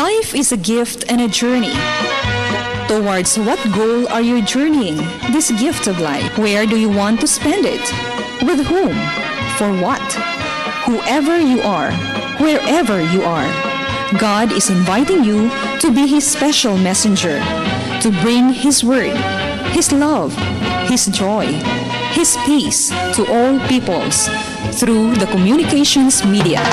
Life is a gift and a journey. Towards what goal are you journeying this gift of life? Where do you want to spend it? With whom? For what? Whoever you are, wherever you are, God is inviting you to be His special messenger, to bring His word, His love, His joy, His peace to all peoples through the communications media.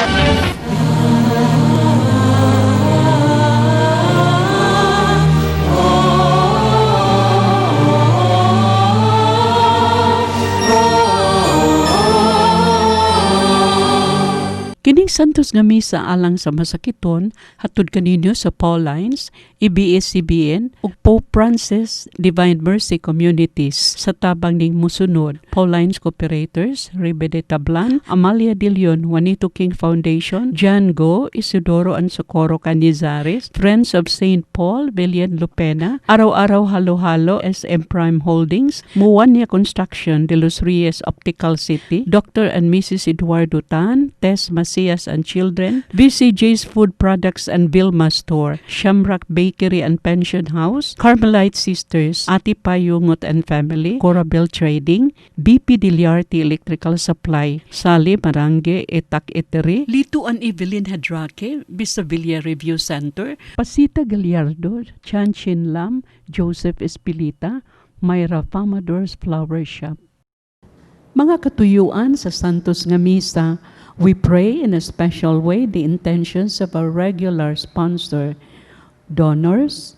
Kining Santos nga Misa alang sa masakiton hatod kaninyo sa Paulines, ABS-CBN ug Pope Francis Divine Mercy Communities sa tabang ning musunod: Paulines Cooperators, Ribe de Tablan, Amalia de Leon, Juanito King Foundation, John Go, Isidoro and Socorro Canizares, Friends of St. Paul, Villian Lupena, Araw-Araw Halo-Halo, SM Prime Holdings, Muwania Construction, De Los Reyes Optical City, Dr. and Mrs. Eduardo Tan, Tess Macias and Children, BCJ's Food Products and Vilma Store, Shamrock Bakery and Pension House, Carmelite Sisters, Ati Payungot and Family, Corabel Trading, BP Diliarte Electrical Supply, Sally Marange, Etak Etere, Lito and Evelyn Hadrake, Villa Review Center, Pasita Gallardo, Chan Chin Lam, Joseph Espilita, Myra Famador's Flower Shop. Mga katuyuan sa Santos nga Misa, we pray in a special way the intentions of our regular sponsor, donors,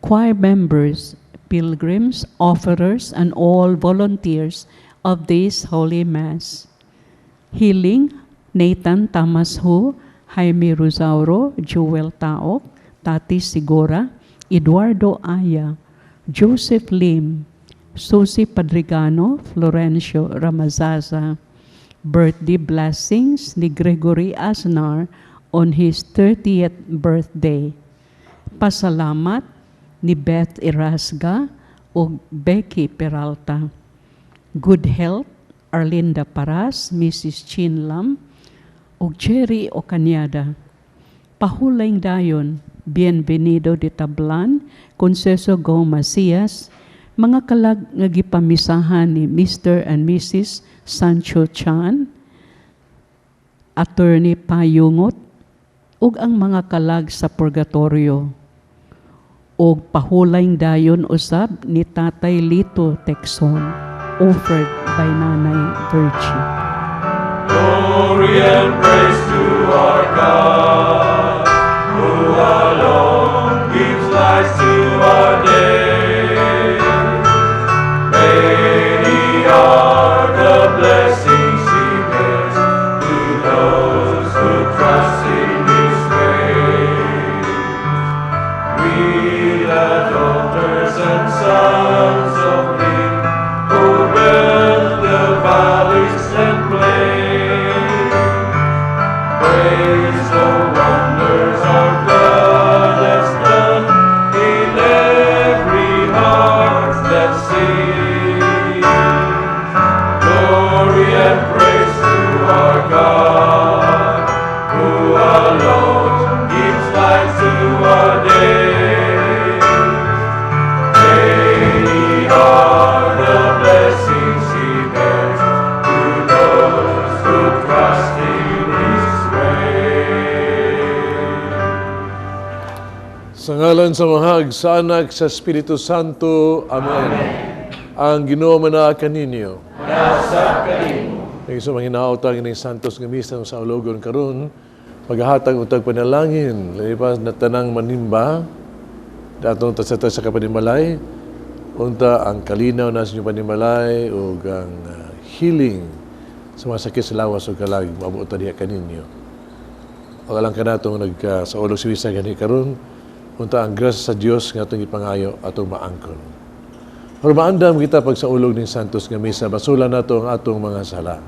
choir members, pilgrims, offerers, and all volunteers of this Holy Mass. Healing, Nathan Thomas Hu, Jaime Rosauro, Joel Taok, Tati Sigora, Eduardo Aya, Joseph Lim, Susie Padrigano, Florencio Ramazaza. Birthday blessings ni Gregory Aznar on his 30th birthday. Pasalamat ni Beth Erasga ug Becky Peralta. Good health, Arlinda Paras, Mrs. Chin Lam, ug Cherry Ocaniada. Pahulayng dayon, Bienvenido de Tablan, Conceso Go Macias, mga kalag nga gipamisahan ni Mr. and Mrs. Sancho Chan, Attorney Payungot, ug ang mga kalag sa Purgatorio. Ug pahulayng dayon usab ni Tatay Lito Texon, offered by Nanay Virtue. Glory and praise to our God, who alone gives light to our days. Many are the blessings He bears to those who trust in His ways. We, the daughters and sons of Him who built the valleys and plains, praise the wonders our God has done in every heart that sings. Glory and praise to our God, who alone gives light to our days. Many are the blessings He bears to those who trust in His ways. Sa ngalan sa Amahag, sa Anak, sa Espiritu Santo. Amen. Ang Ginoo manaa kaninyo. Ang sa mga hinautang ining Santos nga Misa sa ulogon karon, maghahatag untag panalangin, labi na tanang manimba, datong sa sa kapanimalay, unta ang kalinaw na sa inyong panimalay ug ang healing sa mga sakit sa lawas ug kalag maabot diha kaninyo. O alang kanatong nagka sa ulog si misa gani karon, unta ang grasya sa Dios nga atong ipangayo atong maangkon. Pero maandam kita pag sa ulog ning Santos nga Misa, basulan nato ang atong mga sala.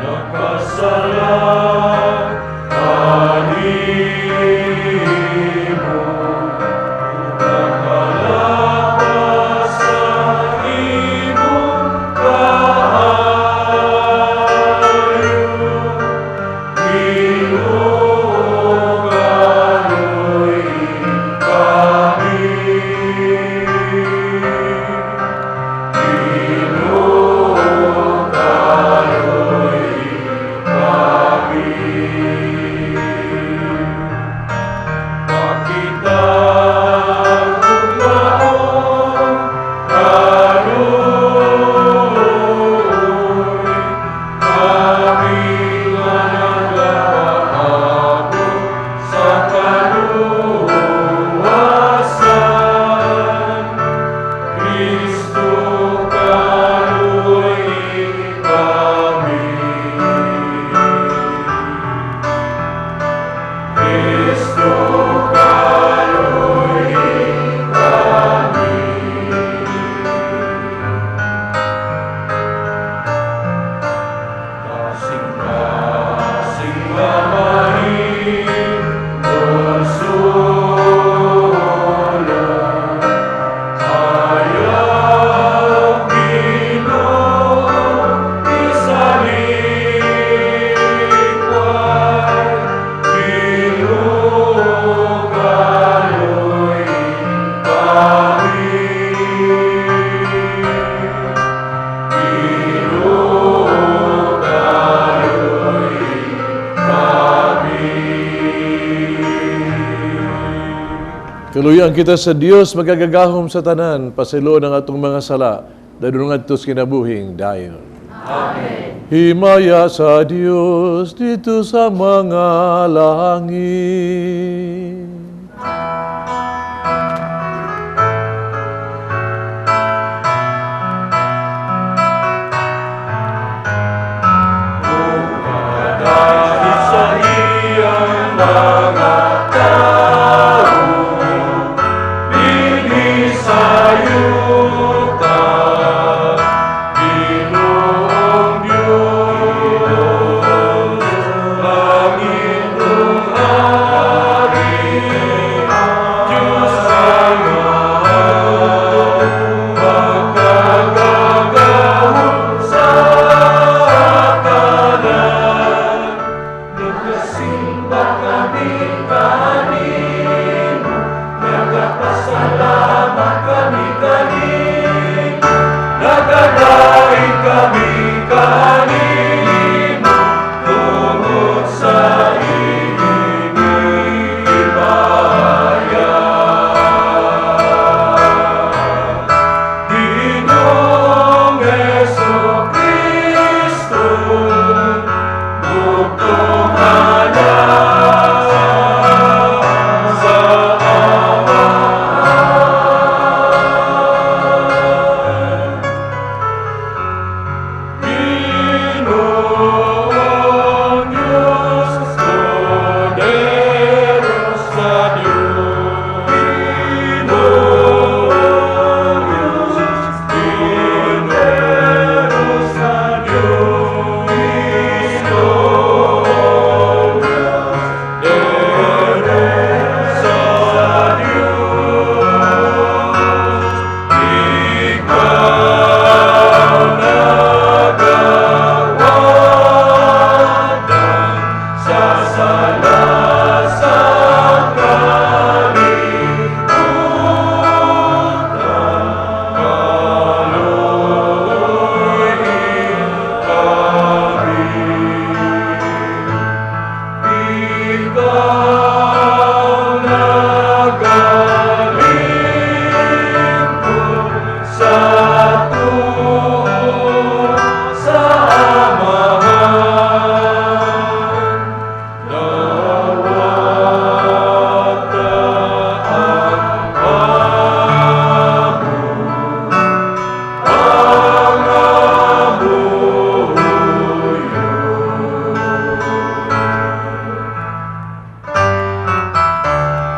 Nakasala kanimo, nakalapas sa imong kaayo. Kaluyan kita sa Dios magagagahom sa tanan, pasayloon ang atong mga sala, dadon ngadto sa kinabuhing dayon. Amen. Himaya sa Dios didto sa mga langit. Sa iyang mga tao, dinhi sa yuta, Ginoong Diyos, langitong hari, Diyos Amahan, makagagahom sa tanan. Nagasimba kami kanimo, nagapasalamat kami kanimo, nagadaig kami kanimo, tungod sa imong himaya. Ginoong Jesu-Cristo, bugtong Anak sa Amahan. Ginoong Diyos, Kordero sa Diyos. Ginoong Diyos, Kordero sa Diyos. Ginoong Diyos, Kordero sa Diyos. Ikaw nagawatang sa sala sa kalibutan, kaluoyi kami. Ikaw nagalingkod sa tuo sa Amahan. Dawata ang among pangamuyo.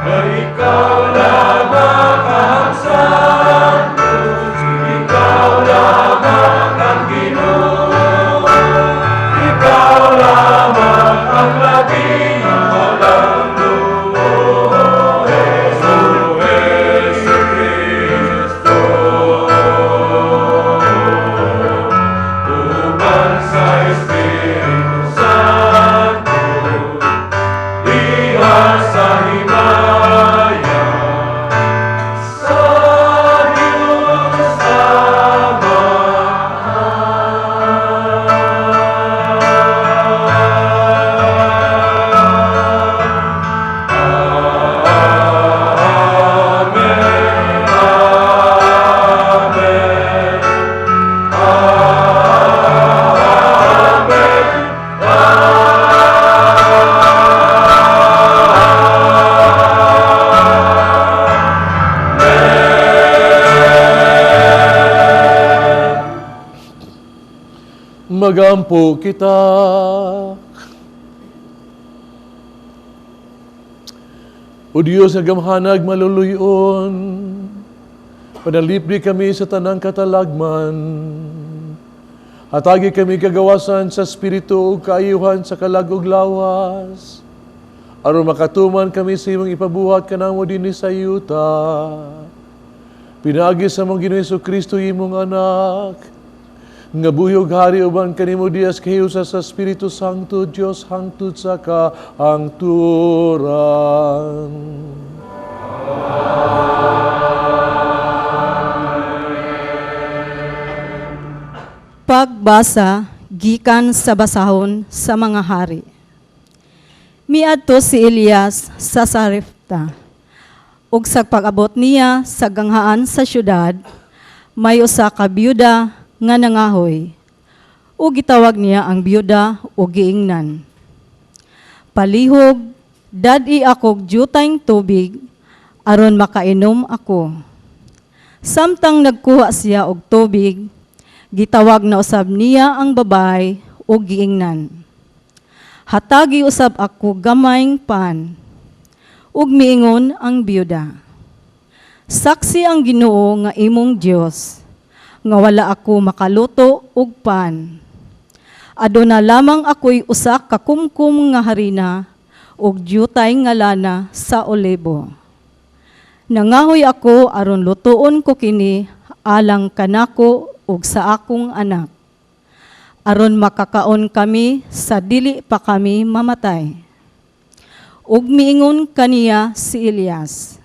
Kay ikaw lamang ang Santo, ikaw lamang ang Ginoo, ikaw lamang ang labing walang duo, Hesu Jesu-Cristo. Uban sa Espiritu Santo, diha sa himaya, sa Diyos Amahan. Amen. Amen. Amen. Magampo kita. O Diyos nga gamhanag maluluyon, panalipdi kami sa tanang katalagman. Hatagi kami kagawasan sa Espiritu ug kaayuhan sa kalag ug lawas. Aron makatuman kami sa imong ipabuhat kanamo dinhi sa yuta. Pinaagi sa among Ginoong Kristo imong anak, nga buhi ug hari uban kanimo diha sa kahiusa sa Espiritu Sancto, Dios hangtod sa kahangturan. Pagbasa gikan sa basahon sa mga hari. Miadto si Elias sa Sarepta. Ug sa pag-abot niya sa ganghaan sa syudad, may usa ka byuda nga nangahoy. Ug gitawag niya ang byuda ug giingnan, "Palihog, dad-i akog dyutayng tubig aron makainom ako." Samtang nagkuha siya og tubig, gitawag na usab niya ang babae ug giingnan, "Hatagi usab ako gamayng pan." Ug miingon ang byuda, "Saksi ang Ginoo nga imong Dios nga wala ako makaluto og pan. Aduna lamang ako'y usa ka kumkum nga harina ug dyutay nga lana sa olibo. Nangahoy ako aron lutuon ko kini alang kanako ug sa akong anak, aron makakaon kami sa dili pa kami mamatay." Ug miingon kaniya si Elias,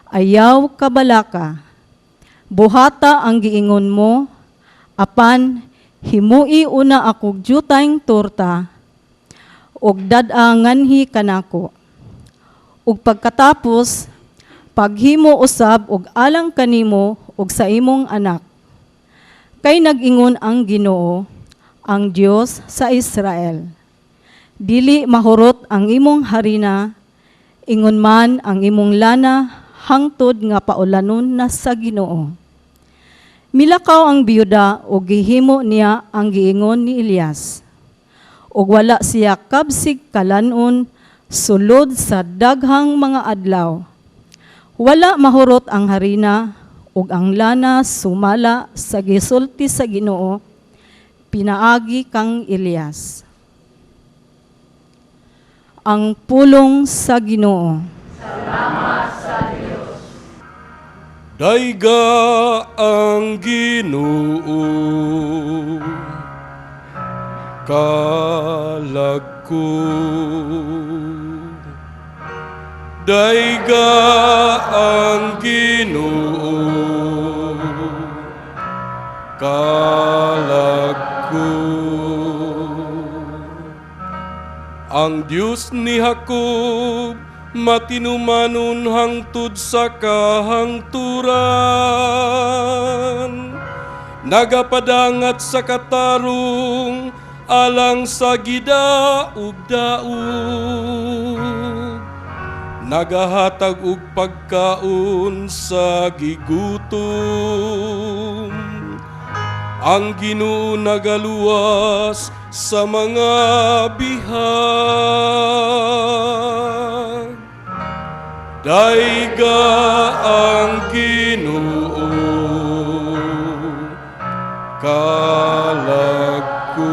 "Ayaw kabalaka. Buhata ang giingon mo, apan himui una akog dyutayng torta ug dad-a nganhi kanako. Ug pagkatapos paghimo usab og alang kanimo ug sa imong anak. Kay nag-ingon ang Ginoo, ang Dios sa Israel: Dili mahurot ang imong harina, ingon man ang imong lana hangtod nga paulanon na sa Ginoo." Milakaw ang biyuda ug gihimo niya ang giingon ni Elias. Ug wala siya kabsig kalan-on sulod sa daghang mga adlaw. Wala mahurot ang harina ug ang lana sumala sa gisulti sa Ginoo pinaagi kang Elias. Ang pulong sa Ginoo. Dayga ang Ginoo, kalag ko. Dayga ang Ginoo, kalag ko. Ang Dios ni Jacob matinumanon hangtod sa kahangturan. Nagapadangat sa katarong alang sa gidaog-daog. Nagahatag og pagkaon sa gigutom. Ang Ginoo nagaluwas sa mga bihag. Dayga ang Ginoo, kalag ko.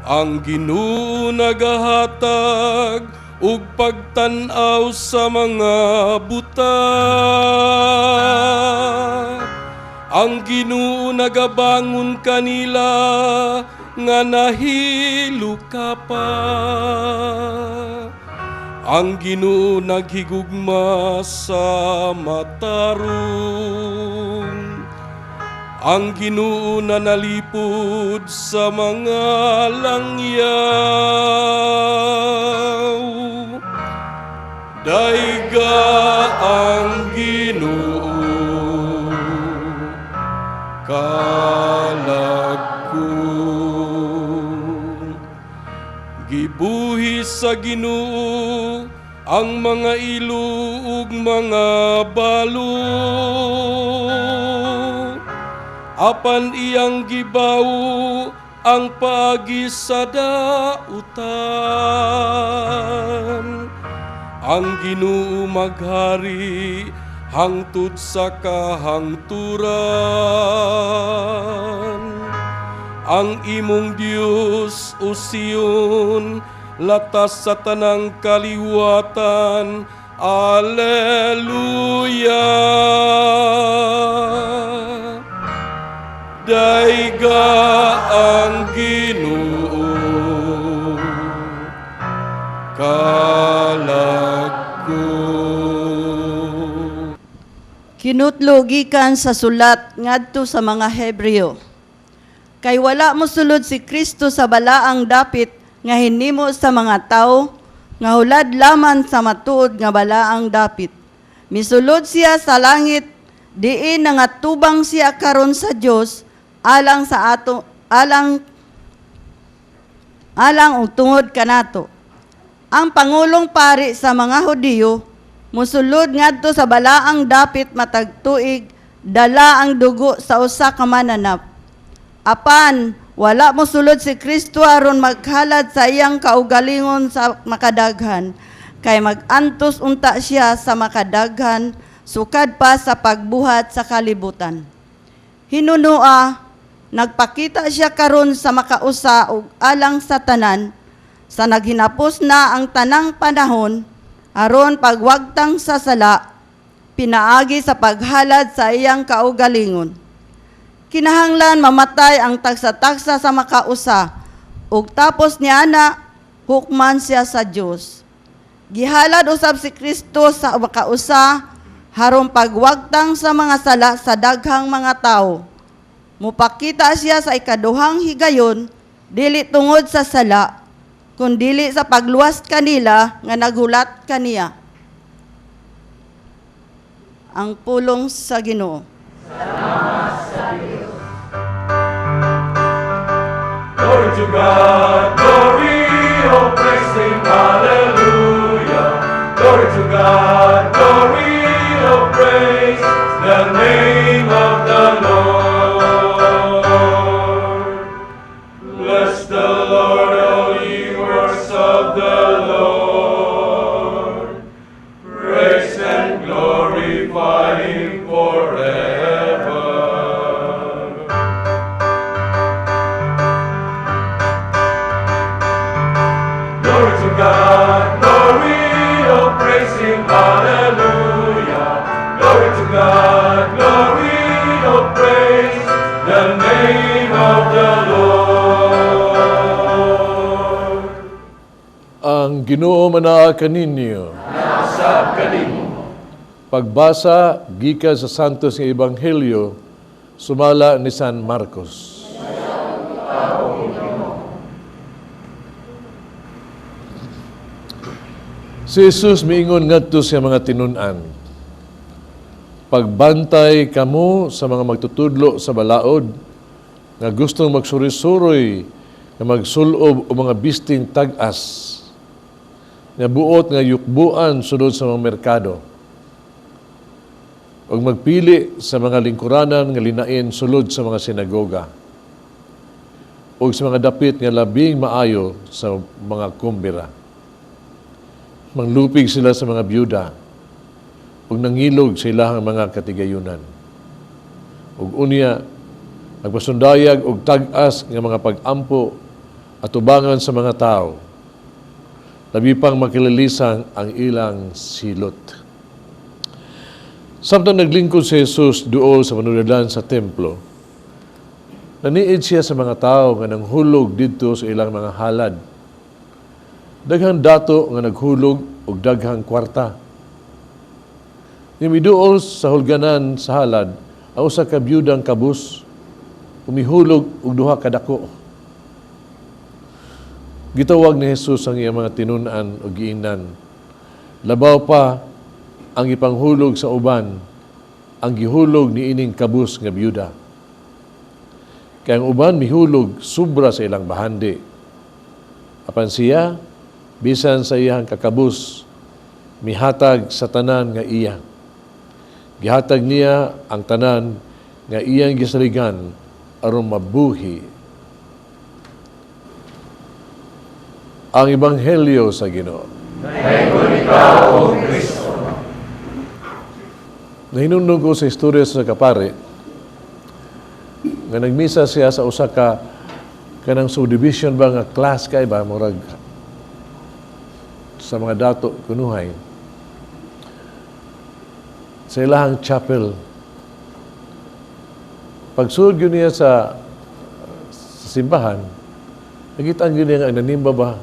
Ang Ginoo nagahatag ug pagtan-aw sa mga buta. Ang Ginoo nagabangon kanila nga nahiluka pa. Ang Ginoo naghigugma sa matarong. Ang Ginoo nanalipod sa mga langyaw. Dayga ang Ginoo, kalag ko. Gibuhi sa Ginoo ang mga ilo ug mga balo. Apan iyang gibawo ang paagi sa dautan. Ang Ginoo maghari hangtod sa kahangturan. Ang imong Dios, o Sion, latas sa tanang kaliwatan. Alleluia. Dayga ang Ginoo, kalag ko. Kinutlo gikan sa sulat ngadto sa mga Hebreo. Kay wala mosulod si Kristo sa balaang dapit nga hinimo sa mga tawo, nga hulad laman sa matuod nga balaang dapit. Misulod siya sa langit, diin nangatubang siya karon sa Dios alang sa ato, alang alang og tungod kanato. Ang pangulong pari sa mga Hudiyo musulod ngadto sa balaang dapit matag tuig, dala ang dugo sa usa ka mananap. Apan wala mosulod si Kristo aron maghalad sa iyang kaugalingon sa makadaghan, kay magantos unta siya sa makadaghan sukad pa sa pagbuhat sa kalibutan. Hinunua, nagpakita siya karon sa makausa ug alang sa tanan sa naghinapos na ang tanang panahon, aron pagwagtang sa sala pinaagi sa paghalad sa iyang kaugalingon. Kinahanglan mamatay ang tagsa-tagsa sa makausa ug tapos niana hukman siya sa Dios. Gihalad usab si Kristo sa makausa haron pagwagtang sa mga sala sa daghang mga tawo. Mupakita siya sa ikaduhang higayon, dili tungod sa sala, kundili sa pagluwas kanila nga naghulat kaniya. Ang pulong sa Ginoo. Glory to God, glory, oh praise Him, hallelujah. Glory to God, glory, oh praise the name of the Lord. Bless the Lord, all ye works of the Lord. Praise and glorify Him forever. Glory to God, glory, oh praise Him, hallelujah. Glory to God, glory, oh praise the name of the Lord. Ang Ginoo manaa kaninyo. Pagbasa gikan sa Santos nga Ebanghelyo sumala ni San Marcos. Si Jesus miingon ngadto sa mga tinun-an, "Pagbantay kamo sa mga magtutudlo sa balaod nga gustong magsuri-suroy nga magsulob o mga bisting tag-as nga buot nga yukbuan sulod sa mga merkado ug magpili sa mga lingkuranan nga linain sulod sa mga sinagoga ug sa mga dapit nga labing maayo sa mga kumbira. Manglupig sila sa mga byuda ug nangilog sa ilahang mga katigayunan. Ug unya nagpasundayag og tag-as nga mga pag-ampo atubangan sa mga tawo. Labi pang makilalisan ang ilang silot." Samtang naglingkod si Jesus duol sa manudalan sa templo, naniid siya sa mga tao nga nanghulog didto sa ilang mga halad. Daghang dato nga naghulog og daghang kwarta. Miduol sa hulganan sa halad ang usa ka byudang kabus, umihulog og duha ka dako. Gitawag ni Jesus ang iyang mga tinun-an ug giingnan, "Labaw pa ang ipanghulog sa uban ang gihulog ni ining kabus nga byuda. Kay ang uban mihulog sobra sa ilang bahandi. Apan siya, bisan sa iyang kakabus, mihatag sa tanan nga iya. Gihatag niya ang tanan nga iyang gisaligan aron mabuhi." Ang Ebanghelyo sa Ginoo. Nahinumdum ko sa istorya sa kapare nga nagmisa siya sa usa ka kanang subdivision ba nga class kay ba, murag sa mga dato kunuhay sa ilahang chapel. Pagsulod gyud niya sa simbahan, nakita gyud niya nga ang nanimba ba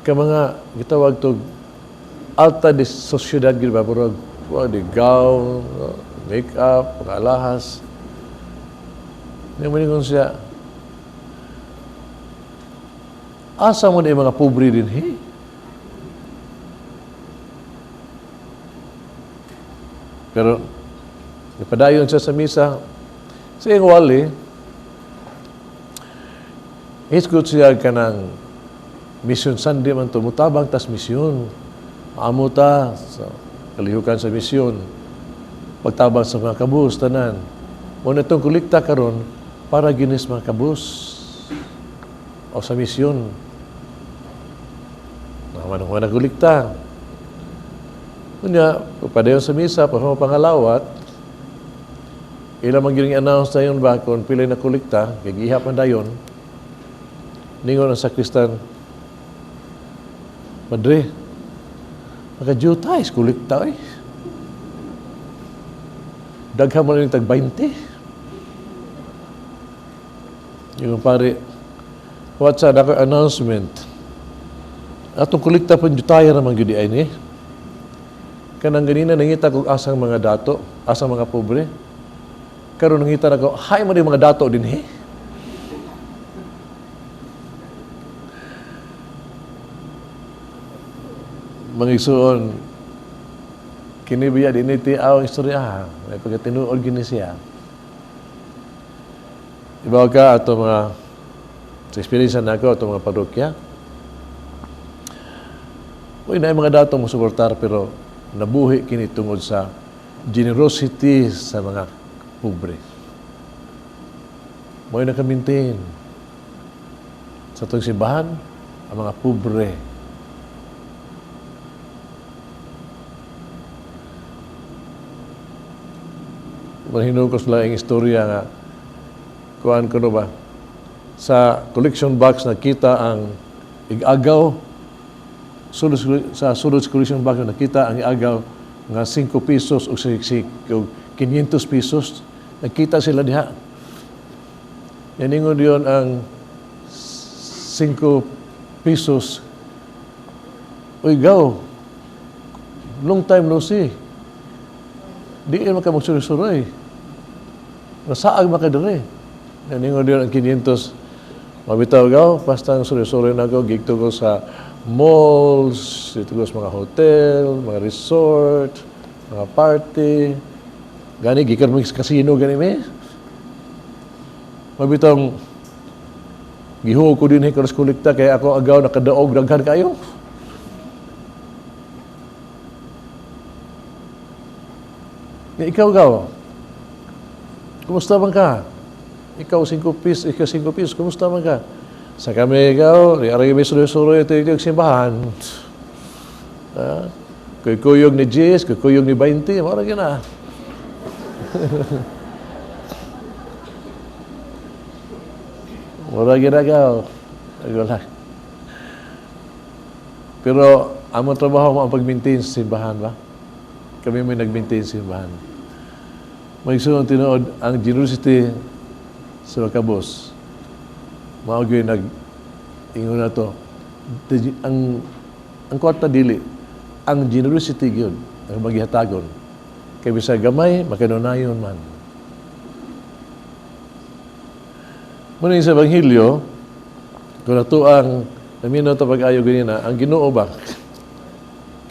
ka mga gitawag tog alta de sociedad gyud ba, murag wa di gown, make-up, mga alahas. Niya moingon siya, "Asa mo na yung mga pobre din, he?" Pero ipadayon siya sa misa. Sa iyang wali, hisgot siya kanang Mission Sunday man to, mutabang tas misyon. Amo ta sa kalihukan sa misyon. Pagtabang sa mga kabus, tanan. Mo na itong kolekta karon para ginis mga kabus o sa misyon. Naman ang kolekta. Unya, padayon sa misa, pa pangalawat, ilang man gyud announce na yun ba kung pila na kolekta, kay gihap man dayon, ningon ang sakristan, "Padre, makadyutay, kolekta eh. Daghan mo na yung tag 20." Yung pare, "What's that ako announcement? Atong kolekta pang dyutaya naman gyud ay ni. Kanang ganina nangita kog asang mga dato, asang mga pobre. Karon nangita nako, hay man yung mga dato din eh." Mga igsuon, kini biya din iti ang istorya ha. May pagkatinuod gini siya. Ibaw ka ato mga sa experience nako ato mga parokya. Uy, na mga dato mo suportar pero nabuhi kini tungod sa generosity sa mga pobre. Mo'y naka-maintain sa itong simbahan ang mga pobre. Mahinungkos lang ang istorya nga kuan ko no ba sa collection box nakita ang igagaw sulod sa sulod sa collection box nakita ang igagaw nga 5 pesos o 500 pesos. Nakita sila diha. Yaningon diyon ang 5 pesos, "Uy gaw, long time no see. Di man ka magsuroy-suroy. Nasaag man ka diri?" Naningon diyon ang 500, "Mabitaw gaw, basta ang suroy-suroy na ko, gigto ko sa malls, dito ko sa mga hotel, mga resort, mga party. Gani, gikan mo sa casino, gani me. Mabitaw, gihuo ko din karos kolekta, kaya ako agaw nakadaog daghan kayo." Ya, ikaw gaw, kumusta man ka? Ikaw 5 pisos, ikaw 5 pisos, kumusta man ka? Sa kami ikaw, di aray may suroy-suroy ito yung simbahan. Ha? Kuyog ni 10, kuyog ni 20, mara na. Mura ginagaw. Wala. Pero among trabaho mo ang pag-maintain sa simbahan ba? Kami may nag-maintain sa simbahan. Magsunod tinuod ang generosity sa kabos. Mao gyud nag ingon na to. Ang kwarta dili, ang generosity gyud ang maghihatagon. Kay bisag gamay, makanunayon man. Muna sa Ebanghelyo, kung nato ang naminaw ta pag-ayo ganina, ang Ginoo ba?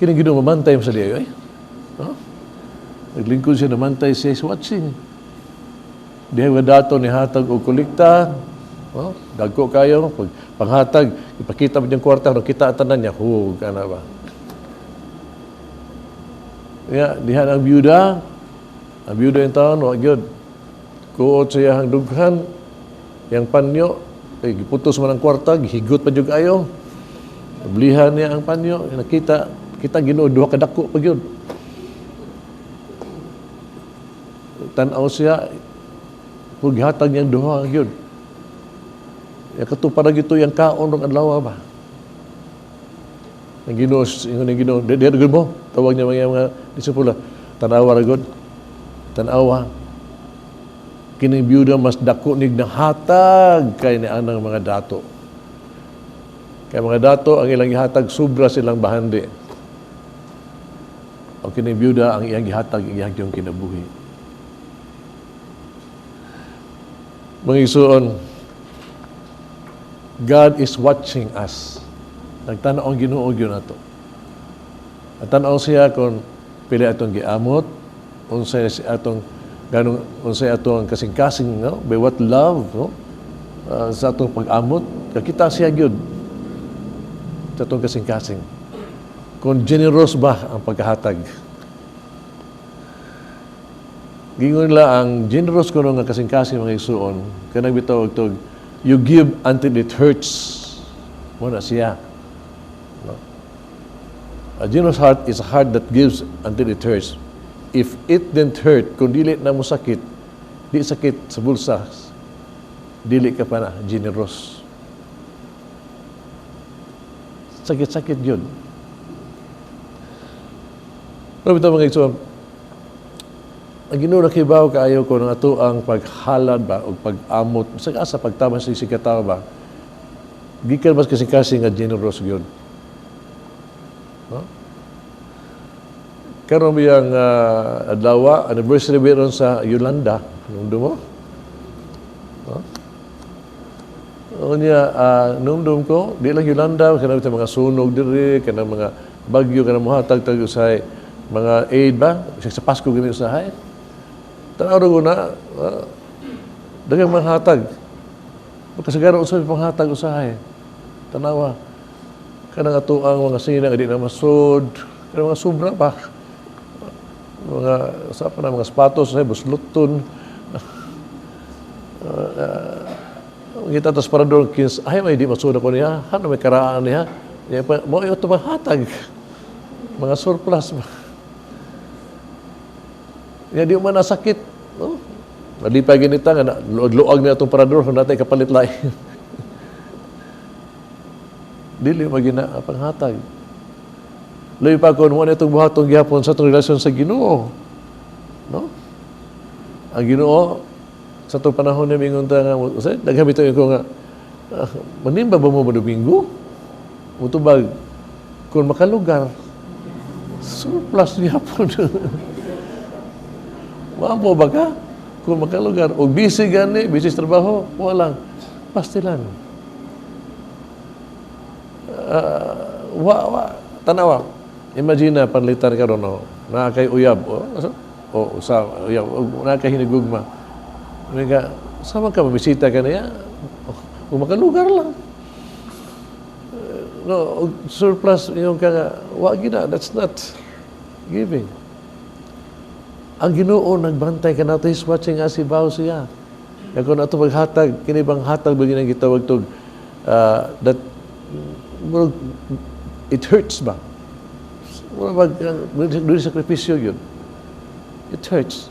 Kini Ginoo mamantay mo sa liyo, eh. No? Naglingkod siya, namantay siya, is watching. Dihay nga dato ni hatag og kolekta, no? Dagko kayo, pag panghatag, ipakita mo niyang kwarta, nakita ang tanan niya, hug, ana ba? Ya, diha ang biyuda yung taon, wa gyud. Kuot sa iyang dughan, yang panyo, eh, giputos man ang kwarta, gihigot pa jud ayo. Blihan niya ang panyo, nakita, kita Ginoo duha ka dako pa gyud. Tan-aw siya, kung gihatag niyang duha gyud. Ya kato para gito yang kaon rong adlaw ba. Ang Ginoo, ingon ang Ginoo, "Di di mo," tawag niya mga disipulo. "Tan-awa ra gud. Tan-awa. Kining biyuda mas dako nig nahatag kay ni anang mga dato." Kay mga dato ang ilang gihatag sobra silang bahandi. O kining biyuda ang iyang gihatag iyang yung kinabuhi. Mga igsoon, God is watching us. Nagtanaw ang Ginoo gyud nato. Nagtanaw siya kung pila atong giamot, Unsay atong ganong unsay atong kasing-kasing, no? By what love, no? Sa atong pag-amot, kakita siya gyud sa atong kasing-kasing. Kung generous ba ang pagkahatag. Gingon nila ang generous kuno nga kasing-kasing, mga igsuon, kanang bitaw og tug you give until it hurts. Mo na siya. No? A generous heart is a heart that gives until it hurts. If it didn't hurt, kung dili na mo sakit, di sakit sa bulsa, dili ka pa na generous. Sakit-sakit yun. Pero bitaw, mga igsoon, ang Ginoo nakibaw kaayo ko ng ato ang paghalad ba o pag-amot sa asa pagtabang sa isig ka ba, gikan mas kasing-kasing nga generous gyud, no? Karon biyang adlaw, anniversary ron sa Yolanda, numdum mo, no? Unya, numdum ko, di lang Yolanda, kanang mga sunog diri, kanang mga bagyo, kanang muhatag tag usahay mga aid ba, sa Pasko gani usahay. Tanaw ko na, daghang mga hatag. Kasagaran usahay panghatag usahay. Tanawa. Kanang ato ang mga sinang di na masud, kanang mga sobra pa. Mga sa pa na mga sapatos usahay busluton. Kita tas parador kins ay may di masud ako niya, hano may karaan niya. Niya pa mo ito hatag. Mga surplus ba. Ya di man nasakit, no? Nalipay ganita nga luag-luag na atong parador kung natay kapalit lain. Dili magina ang panghatag. Labi pa kung mo na itong buhaton gihapon sa atong relasyon sa Ginoo. No? Ang Ginoo sa atong panahon niya mingon ta nga daghan bitaw ko nga manimba ba mo ba Domingo? Mutubag kung makalugar, surplus gihapon. Maampo ba ka? Kung makalugar, o busy gani, busy sa trabaho, walang, pastilan. Wa, wa, tanawa. Imagine na panlitan karon, no, naa kay uyab, o, o sa uyab, o, naa kay hinigugma. Nga, sama ka, mabisita ka niya, o makalugar lang. No, surplus yung ka nga, wa gina, that's not giving. Ang Ginoo nagbantay ka nato, He's watching us, ibaw siya. Kaya kung ato paghatag, kini bang hatag ba ginang gitawag tog, that, murag, it hurts ba? Murag bag, doon sakripisyo yun. It hurts.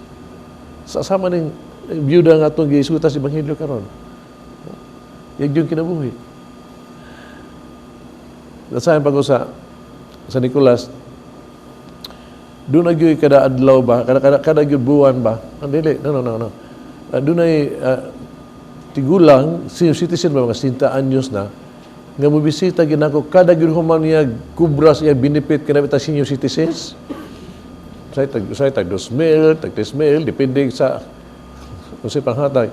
Sa sama ning biyuda nga atong giisuta sa Ebanghelyo karon. Yan yung kinabuhi. Nasahan pa ko sa Nicolas, doon na gyud kada adlaw ba, kada gyud buwan ba? Ah, dili, no, no, no, no. Doon ay tigulang, senior citizen ba, mga 60 anyos na, nga mobisita ginako kada gyud human niya kubra sa iyang benefit kana bita senior citizens. Say tag 2,000, tag 3,000, depende sa kung sa panghatag.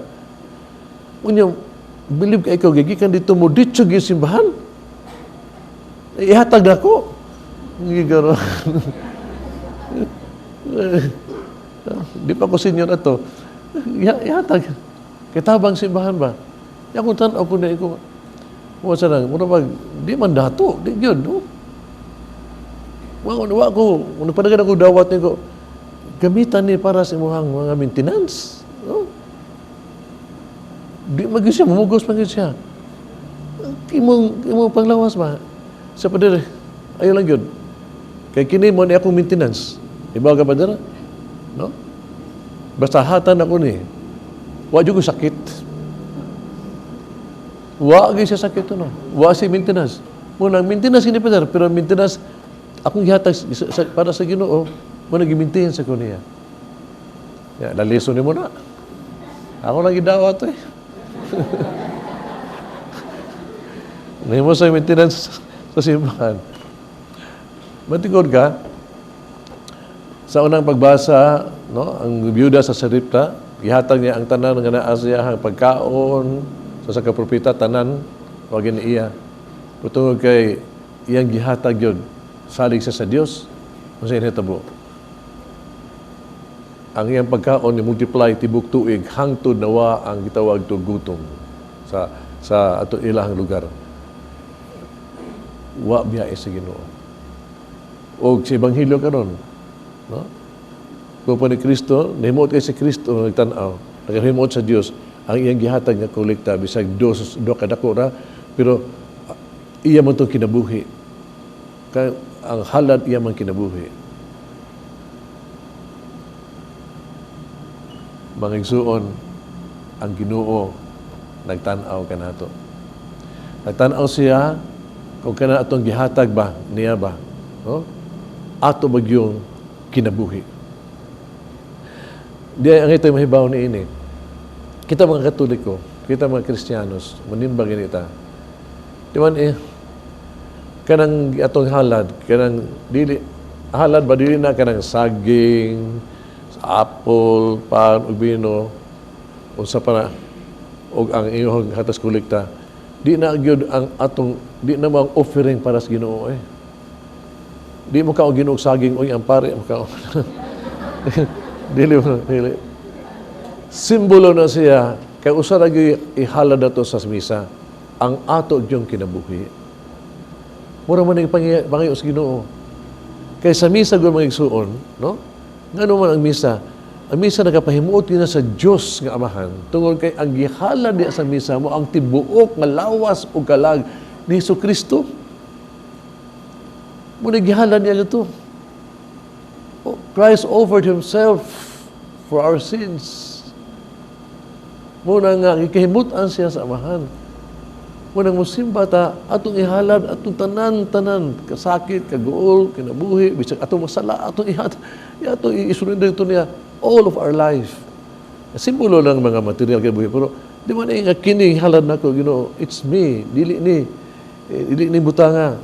Unya, believe ka ikaw, gigikan dito mo, dito gyud simbahan. Ihatag na ko. Gigaro. Di pa ko senior na to. Ihatag. Kitabang simbahan ba? Ya kung tan-aw ko na iko. Wa sa nang, mura bag, di man dato, di yun, no? Wa ko, kung nagpadagan ako dawat niko, gamitan ni para sa imuhang mga maintenance. No? Di magyud siya, mamugos man gyud siya. Imong panglawas ba? Sa pader, ayaw lang yun. Kay kini mo ni akong maintenance. Iba ka ba dira? No? Basta hatan ako ni. Wa jud ko sakit. Wa gyud siya sakit, no. Wa si maintenance. Mo nang maintenance kini pader, pero maintenance akong gihatag para sa Ginoo, mo nang gi-maintain sa ko niya. Ya, laliso nimo na. Ako lang gidawat eh. Nimo sa maintenance sa simbahan. Matigod ka, sa unang pagbasa, no, ang biyuda sa Sarepta, gihatag niya ang tanan nga naa sa iyahang pagkaon, sa kapropita tanan, wa gini iya. Pero tungod kay iyang gihatag yun, salig siya sa Dios, unsa initabo? Ang iyang pagkaon ni multiply tibok tuig hangtod nawa ang gitawag to gutom sa ato ilahang lugar. Wa biyae sa Ginoo. Og sa Ebanghelyo karon, no? Kung ni Kristo, nahimot kay si Kristo nagtan-aw, nagahimot sa Dios ang iyang gihatag nga kolekta bisag dos do kadako ra, pero iya man tong kinabuhi. Kay ang halad iya man kinabuhi. Mga igsuon, ang Ginoo nagtan-aw kanato. Nagtan-aw siya kung kana atong gihatag ba niya ba, no? Ato bagyong kinabuhi. Di ang ito'y mahibaw ni ini. Kita mga Katoliko, kita mga Kristiyanos, manimbang ta. Di man eh, kanang atong halad, kanang dili, halad ba dili na kanang saging, apple, pan, ug bino, unsa pa na, og ang iyong hatas kolekta, di na gyud ang atong, di na mo ang offering para sa Ginoo eh. Di mo ka og Ginoo saging, oy ang pare mo ka. Dili mo, dili. Simbolo na siya, kay usa ra gyud ihalad nato sa misa, ang ato gyud kinabuhi. Mura man ang pangayo sa Ginoo. Kay sa misa gyud mga igsuon, no? Ngano man ang misa? Ang misa nagapahimuot gyud na sa Dios nga Amahan tungod kay ang gihalad niya sa misa mo ang tibuok nga lawas ug kalag ni Hesukristo. Mo na gihalad niya dito. Oh, Christ offered Himself for our sins. Muna nga, gikahimut-an siya sa Amahan. Muna musimba ta, atong ihalad, atong tanan-tanan, kasakit, kaguol, kinabuhi, bisag atong masala, atong ihat, atong isurrender ito niya, all of our life. Simbolo lang mga material kinabuhi, pero di man nga kini halad nako, it's me, dili ni butanga.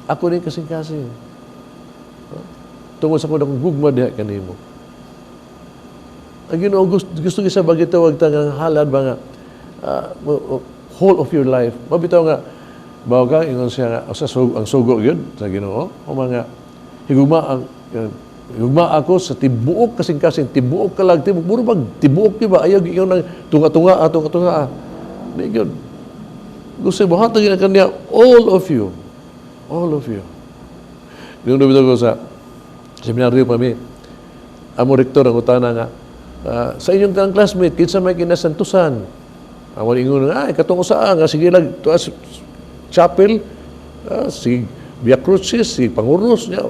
Ako ni kasing-kasing. Tungod sa akong gugma diha kanimo. Ang Ginoo gusto sa bagitawag ta nga halad ba nga whole of your life. Mabitaw nga bawo ka ingon siya nga sa ang sugo gyud sa Ginoo o mga higugma ang higugma ako sa tibuok kasing-kasing, tibuok kalag, tibuok muro bag tibuok di ba ayaw ingon nang tunga-tunga tunga-tunga. Di gyud. Gusto buhaton gyud kaniya all of you. All of you. Yung bitaw ko sa seminaryo pa mi, amo rektor ang utana nga, sa inyong kanang classmate, kinsa may kinasantusan? Amo ingon nga, ay, katong usaa nga, sige lang, tuas chapel, si Via Crucis, si Panguros, niya,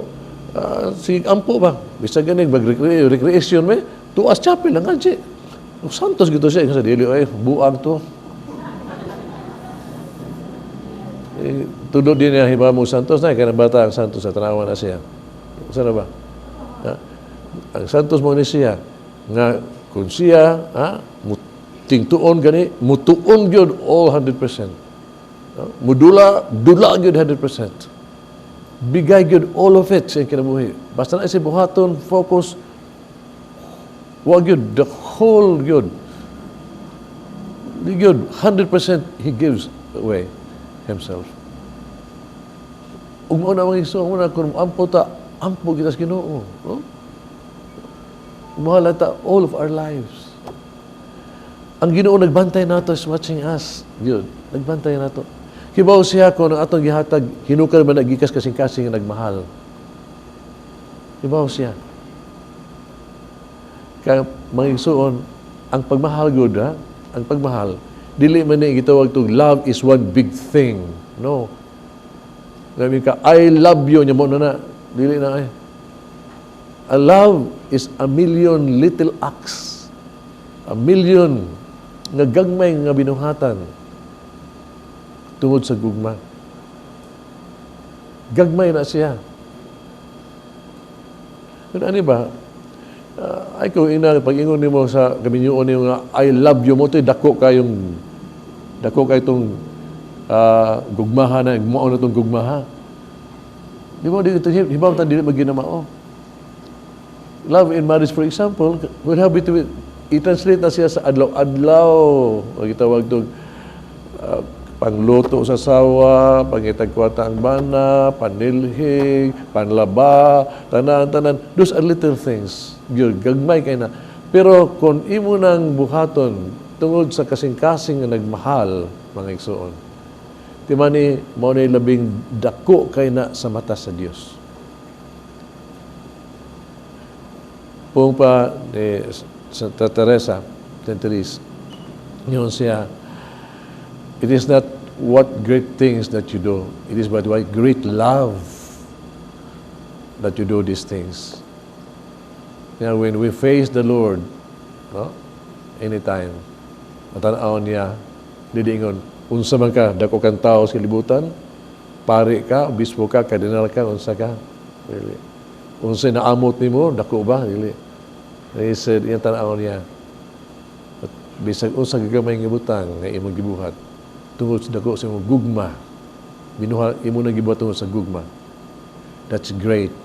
si Ampo ba? Bisag ganing, mag-recreation may, tuas chapel lang nga, Santos gito siya, sa dili, ay, buang to. Eh, tulo din niya, hiba mo Santos na, kaya bata ang Santos sa tanawa na siya. Saan na ba? Ha? Ang Santos mo ni siya, nga kung siya, ha, tingtuon gani, mutuon gyud all 100%. Ha? Mudula, dula gyud 100%. Bigay gyud all of it sa kinabuhi. Basta na si buhaton, focus, wa gyud, the whole gyud. Di gyud, 100% he gives away himself. Ug mao na mga igsoon, mao na kung ampo ta, ampo kita sa Ginoo, no? Mahal ta all of our lives. Ang Ginoo nagbantay nato, is watching us. Yun, nagbantay nato. Kibaw siya ko ng atong gihatag, hinukal man nagikas kasing-kasing nga nagmahal. Kibaw siya. Kaya mga igsoon, ang pagmahal gud, ha? Ang pagmahal, dili man ni gitawag tog love is one big thing. No. Ngayon ka, I love you, nya mo na na. Dili na ay. A love is a million little acts. A million nga gagmay nga binuhatan tungod sa gugma. Gagmay na siya. Yun, ano ba? Ay ko ina pag-ingon nimo sa kaminyuon nimo nga I love you mo to'y dako kay itong gugmaha na mao na tong gugmaha. Di ba dito hibaw ta dili maginamao. Love in marriage, for example, will have it, i-translate na siya sa adlaw-adlaw, o gitawag tong Pangluto sa asawa, pangitag kwarta ang bana, panilhig, panlaba, tanan, tanan. Those are little things. Yun, gagmay kay na. Pero kung imo nang buhaton tungod sa kasing-kasing nga nagmahal, mga igsoon, ti man ni, mao ni labing dako kay na sa mata sa Dios. Pung pa ni Santa Teresa, Saint Therese, yun siya, "It is not what great things that you do, it is but what great love that you do these things." When we face the Lord, no, anytime, matanaw niya, dili ingon, unsa man ka, dako kang tao sa kalibutan, pari ka, obispo ka, kardinal ka, unsa ka, really. Unsa naamot nimo, dako ba? Dili. He said, iyang tanaw niya, at bisag unsa gagamay nga butang nga imong gibuhat, tungod sa dako sa imong gugma, binuha, imo na gibuhat tungod sa gugma. That's great.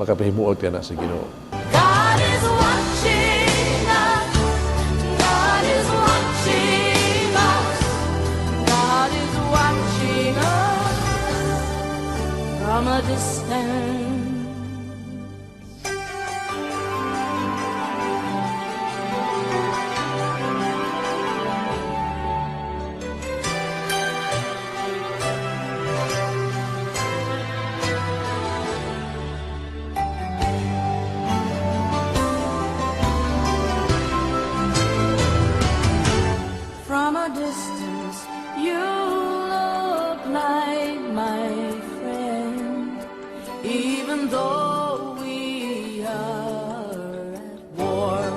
Makapahimuot ka na sa Ginoo. God is watching us. God is watching us. God is watching us from a distance. From a distance, you look like my friend, even though we are at war.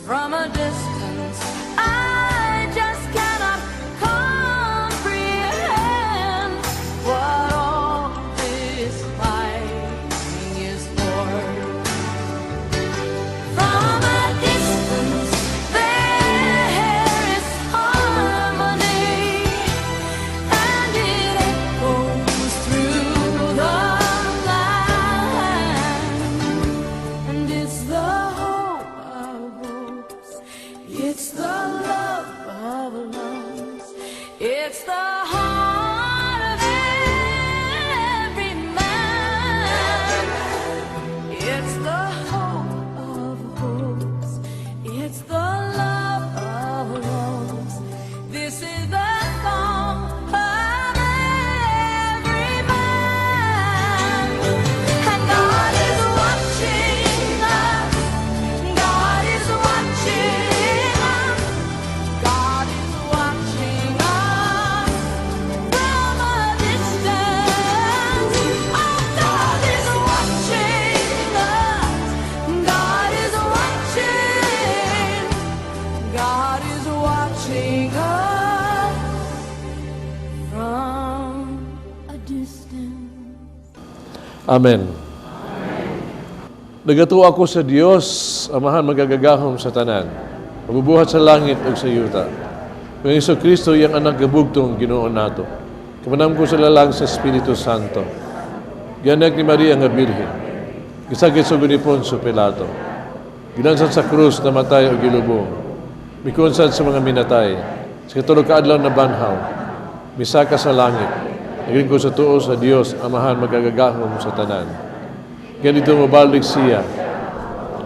From a distance, I just cannot comprehend what all this fighting is for. From a distance, there is harmony, and it echoes through the land. And it's the hope of hopes, it's the love of loves, it's the heart of every man. It's the hope of hopes. It's the love of loves. This is the song of every man. And God is watching us. God is watching us. God is watching us from a distance. Oh, God is watching us. God is watching. God is watching us from a distance. Amen. Nagatuo ako sa Dios, Amahan magagagahom sa tanan, mabubuhat sa langit ug sa yuta. Kung Hesus Kristo iyang anak gabugtong Ginoo nato. Kamanam ko sa lalang sa Espiritu Santo. Gianak ni Maria nga Birhen. Gisagit sa ni Poncio Pilato. Gilansan sa krus, namatay o gilubong. Mikunsan sa mga minatay. Sa katulo ka adlaw nabanhaw. Misaka sa langit. Naglingkod sa tuo sa Dios, Amahan magagagahom sa tanan. Ganito mabalik siya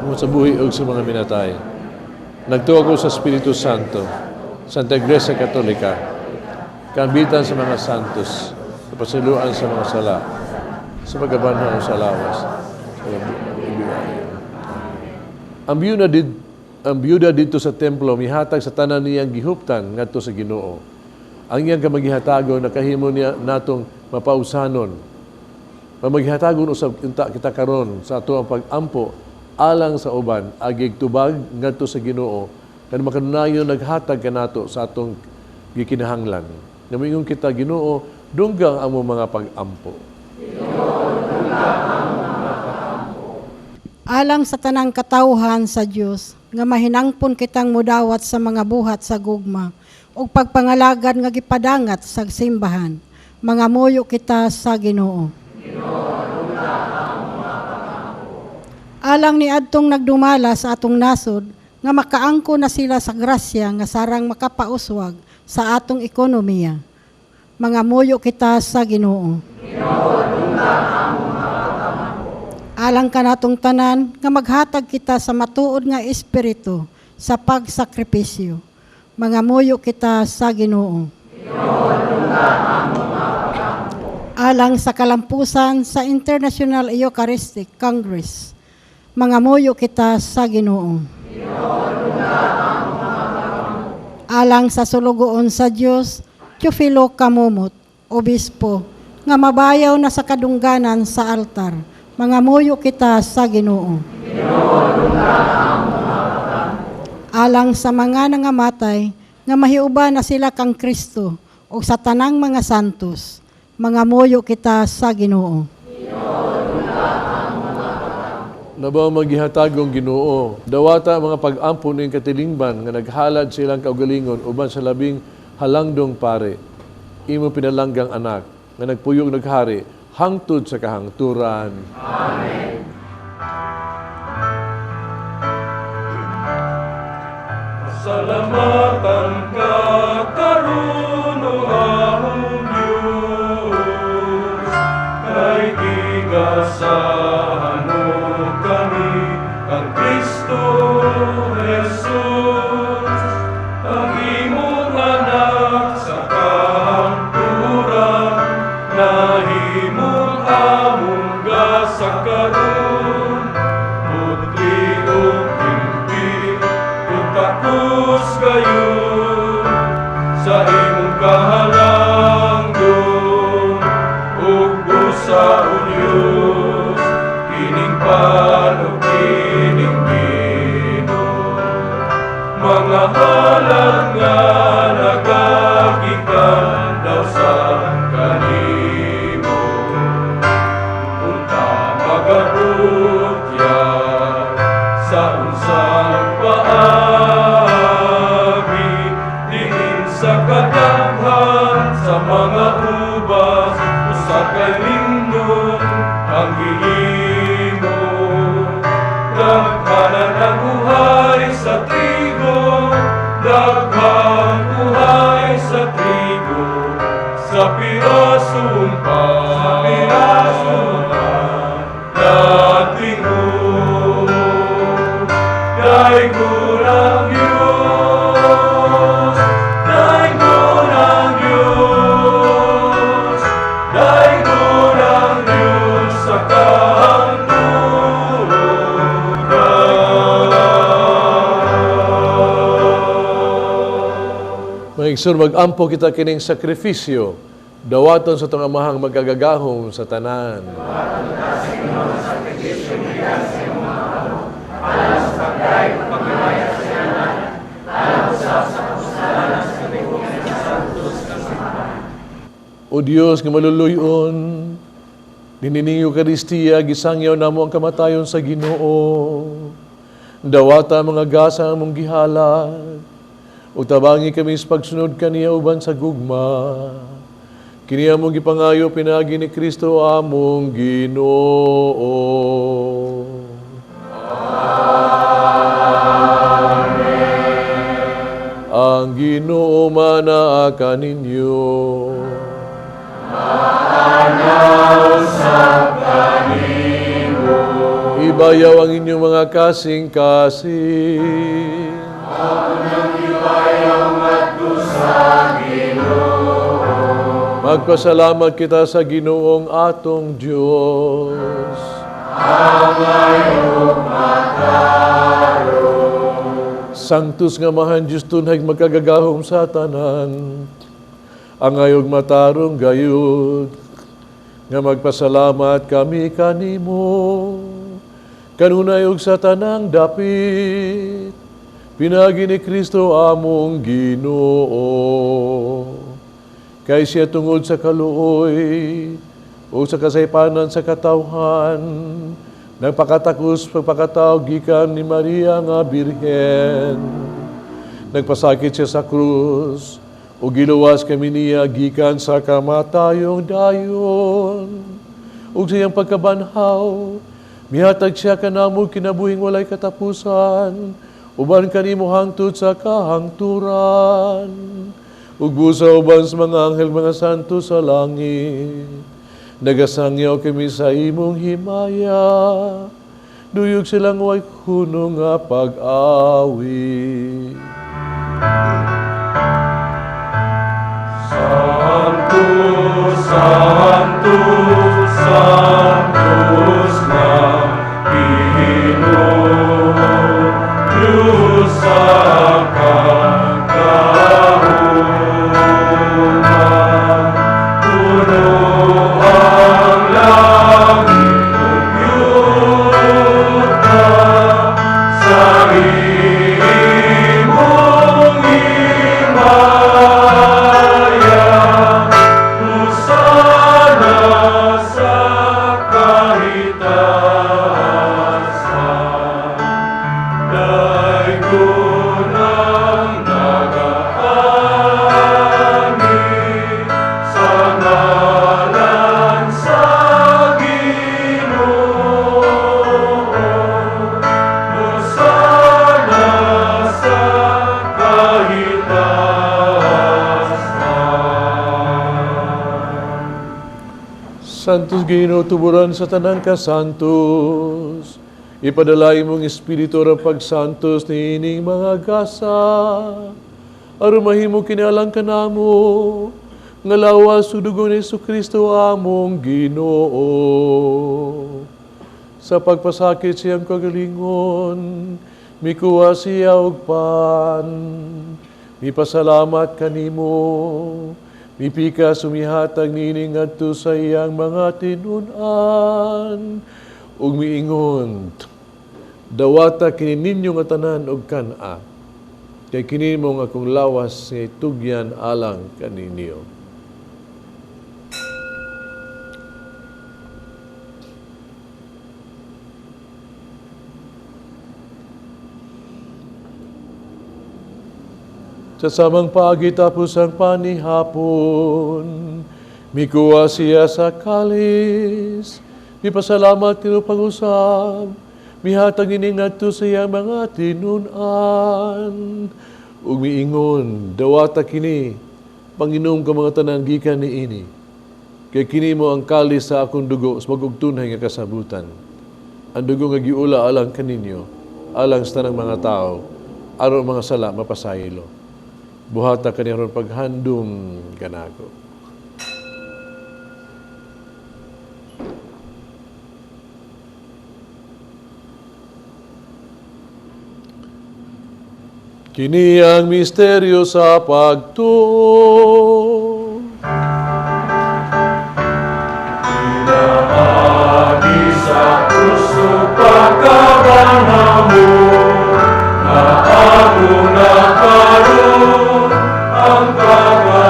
mo sa buhi ug sa mga minatay. Nagtuo ako sa Espiritu Santo, Santa Iglesia Katolika, kaambitan sa mga santos, sa pasayloan sa mga sala, sa pagkabanhaw sa lawas, sa ibigayon. Ang biyuda didto sa templo mihatag sa tanan niyang gihuptan ngadto sa Ginoo. Ang iyang kamagihatagon nakahimo niya natong mapausanon. Pamaghihatagon usab unta kita karon sa ato ang pag-ampo alang sa uban agig tubag ngadto sa Ginoo kan makanunayon naghatag kanato sa atong gikinahanglan. Namingon kita, Ginoo, dunggang ang among mga pag-ampo. Alang sa tanang katawhan sa Dios nga mahinangpon kitang mudawat sa mga buhat sa gugma ug pagpangalagad nga gipadangat sa simbahan, mangamuyo kita sa Ginoo. Alang ni adtong nagdumala sa atong nasod nga makaangko na sila sa grasya nga sarang makapauswag sa atong ekonomiya. Mangamuyo kita sa Ginoo. Alang kanatong tanan nga maghatag kita sa matuod nga espiritu sa pagsakripisyo. Mangamuyo kita sa Ginoo. Alang sa kalampusan sa International Eucharistic Congress. Mangamuyo kita sa Ginoo. Alang sa sulugoon sa Dios, Teofilo Camomot, Obispo, nga mabayaw na sa kadungganan sa altar. Mangamuyo kita sa Ginoo. Alang sa mga nangamatay, nga mahiuba na sila kang Kristo o sa tanang mga santos, mangamuyo kita sa Ginoo. Nabaw maghihatagong Ginoo, dawata mga pag-ampo ning katilingban nga naghalad silang kaugalingon uban sa labing halangdong pare, imo pinalanggang anak nga nagpuyog naghari hangtod sa kahangturan. Amen. Salamatan ka karon o among Diyos, kay gigasahan mo kami kang Kristo Jesus, ang imong anak sa kahangturan, nahimong among gasa karon, putli ug timpi ug takos gayud sa imong kahalangdon ug busa o Diyos kining pan ug kining bino, mga halad nga nagagikan daw sa kanimo. Unta magabutyag sa unsang paagi diin sa kadaghan sa mga ubas usa ka limnon ang gihimo. Daghanan ang uhay sa trigo, daghang uhay sa trigo, sa pirasong pan, sa pirasong pan, natingo. Daygon ang Diyos, daygon ang Diyos, daygon ang Diyos sa kahangturan. Mga igsoon, mag-ampo kita kining sakripisyo, dawaton sa atong Amahang magagagahom sa tanan. O Dios nga maluluyon, nining Eukaristiya gisangyaw namo ang kamatayon sa Ginoo. Dawata mga gasa among gihalad, ug tabangi kami sa pagsunod kaniya uban sa gugma. Kini among gipangayo pinaagi ni Kristo among Ginoo. Amen. Ang Ginoo manaa kaninyo. Ibayaw ang inyong mga kasing-kasing. Magpasalamat kita sa Ginoong atong Diyos. Sanctus nga Amahan Diyos tunhay magkagagahom sa tanan, angay ug matarong gayud nga magpasalamat kami kanimo kanunay ug sa tanang dapit, pinaagi ni Kristo among Ginoo. Kay siya tungod sa kaluoy o sa kasaypanan sa katawhan, nagpakatakos pagpakatao gikan ni Maria nga Birhen. Nagpasakit siya sa krus o giluwas kami niya gikan sa kamatayong dayon. Ug sa iyang pagkabanhaw, mihatag siya kanamo kinabuhing walay katapusan. Uban kanimo hangtod sa kahangturan. Ug busa uban sa mga anghel, mga santo sa langit. Nagasangyaw kami sa imong himaya. Duyog silang way hunong nga pag-awi. Santo, Santo, Santos na Ginoo, Diyos sa kagahuman. Puno ang langit ug yuta sa imong himaya. Hosana sa kahitasan. Daygon ang nagaani sa ngalan sa Ginoo. Hosana sa kahitasan. Santos Ginoo, tuburan sa tanang kasantos. Ipadala imong espiritu aron pagsantos niining mga gasa. Aron mahimo kini alang kanamo nga lawas ug dugo ni Kristo among Ginoo. Sa pagpasakit siyang kagalingon, mikuha siya og pan. Mipasalamat kanimo, mipikas ug mihatag niini ngadto sa iyang mga tinun-an. Ug miingon, dawata kini ninyo nga tanan og kan-a, kay kini mao ang akong lawas nga itugyan alang kaninyo. Sa samang paagi tapos ang panihapon, mikuha siya sa kalis, mipasalamat kanimo pag-usab, mihatag ini ngadto sa iyang mga tinun-an. Ug miingon, dawata kini, panginom ka mga tanan gikan niini. Kay kini mao ang kalis sa akong dugo sa bag-ong tunhay nga kasabutan. Ang dugo nga giula alang kaninyo, alang sa tanang mga tao, aron mga sala mapasaylo. Buhata kani aron paghandom kanako. Kini ang misteryo sa pagtuo. Pinaagi sa krus ug pagkabanhaw mo, na ako na karon ang kagawasan.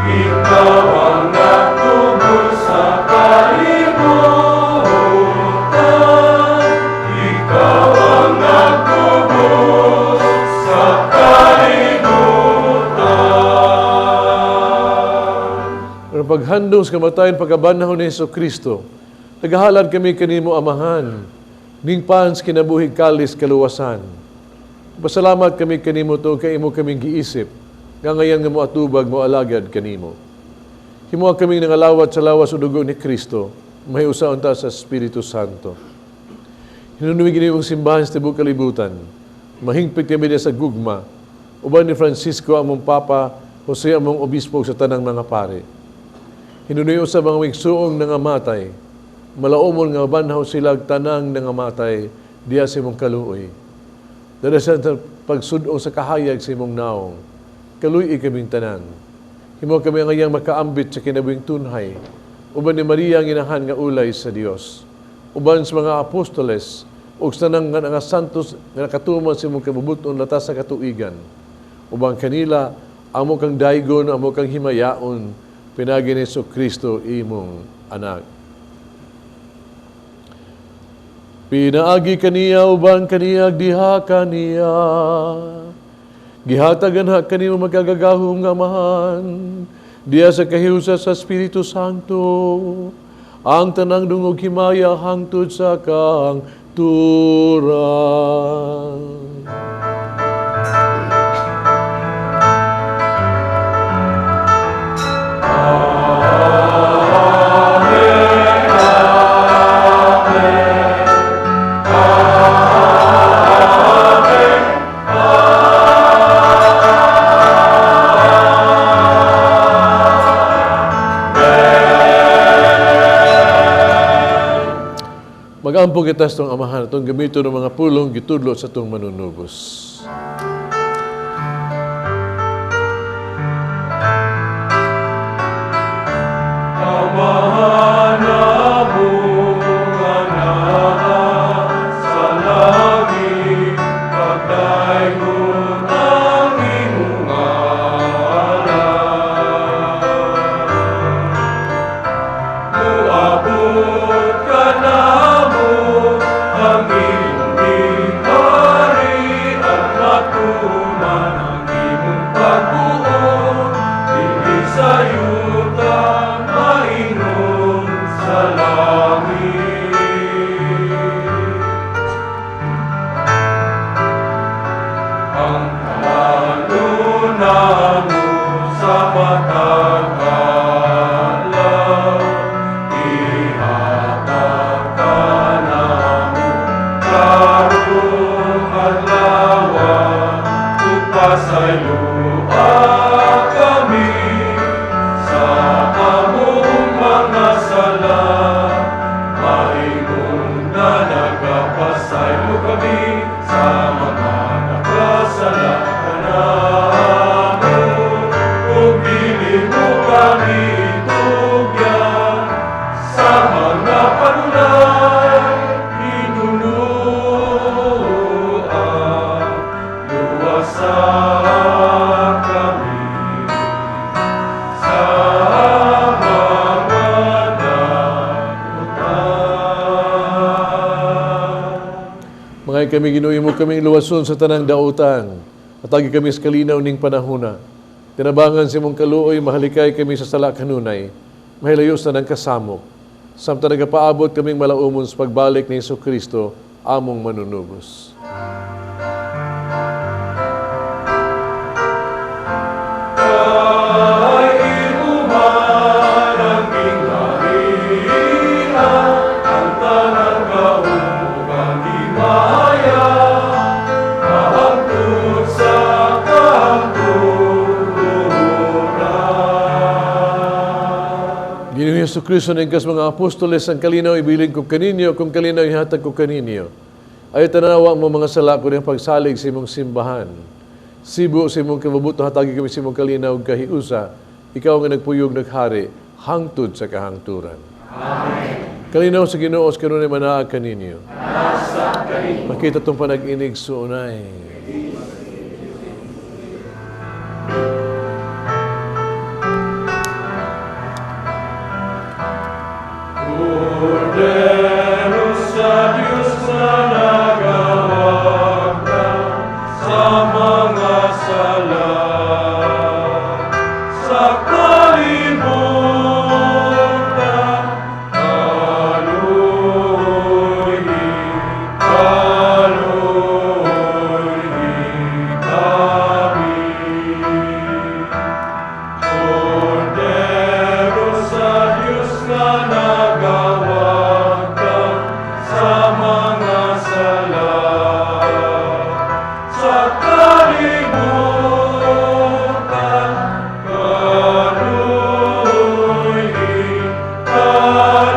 Ikaw ang nagtubos sa kalibutan. Ikaw ang nagtubos sa kalibutan. Pero paghandom sa kamatayon, pagkabanhaw ni Hesus Kristo, nagahalad kami kanimo, Amahan, ning pan sa kinabuhi kalis kaluwasan. Pasalamat kami kanimo to kay imo kaming giisip, nga ngayon nga moatubag mo alagad kanimo. Himoa kaming nangalawat sa lawas o dugo ni Kristo, mahiusa unta sa Espiritu Santo. Hinunumi gini imong simbahan sa tibuok kalibutan, mahingpit kami niya sa gugma, uban ni Francisco among Papa, Jose among Obispo sa tanang mga pare. Hinunuyo sa mga migsuong nangamatay, malaumon nga banhaw sila tanang nangamatay, diya sa imong kaluoy. Dala sa pagsud-ong sa kahayag sa imong naong, kaluoy kaming tanan. Himo kami ang iyang makaambit sa kinabuhing tunhay, uban ni Maria ang inahan nga ulay sa Dios. Uban sa mga apostoles, ug sa tanang nga nga santos nga nakatuman sa imong kabubuton latas sa katuigan. Uban kanila, amo kang daygon, amo kang himayaon, pinaagi ni Hesus Kristo imong anak. Pinaagi kaniya uban kaniya diha kaniya. Gihatagan ha kanimo magkagagahom nga Amahan, diha sa kahiusa sa Espiritu Santo, ang tanang dungog himaya hangtod sa kahangturan. Kahangturan. Magampo kita sa itong amahan, itong gamito ng mga pulong gitudlo sa itong manunubos. Amahan namo nga naa sa langit, pagdaygon ang imong ngalan. Muabot kanamo ang imong gingharian, matuman ang imong pagbuot dinhi sa yuta maingon sa langit. Ang kalan-on namo sa matag adlaw, ihatag kanamo karong adlaw, ug pasayloa kami sa among mga sala, maingon nga nagapasaylo kami sa mga nakasala kanamo. Ug dili mo kami itugyan sa mga panulay, hinuluan, luwasa kami sa mga dautan. Mga kami Ginoo mo kaming luwason sa tanang dautan. Atagi kami sa kalinaw ning panahona. Tinabangan sa imong kaluoy, mahalikay kami sa sala kanunay. Mahilayo sa nang kasamok. Samtang nagapaabot kaming malaumon sa pagbalik ni Hesus Kristo, among manunubos. Kay imo man ang gingharian, ang tanang gahom ug ang himaya, hangtod sa kahangturan. Ginoong Hesus Kristo, nagkas mga apostoles, ang kalinaw ibilin ko kaninyo, kung kalinaw ihatag ko kaninyo. Ay tanawa mo mga sala ko ng pagsalig sa imong simbahan. Sibo sa imong kabubuto, hatagi kami sa imong kalinaw ug kahiusa. Ikaw nga nagpuyog naghari, hangtod sa kahangturan. Amen. Kalinaw sa Ginoo sa kanunay manaag kaninyo. Makita tong panag-inig suunay. Kordero sa Diyos na nagawagtang sa mga sala sa kalibutan, kaluoy, kaluoy kami. Kordero sa Diyos na nagawagtang sa mga sala sa kalibutan, kaluoy,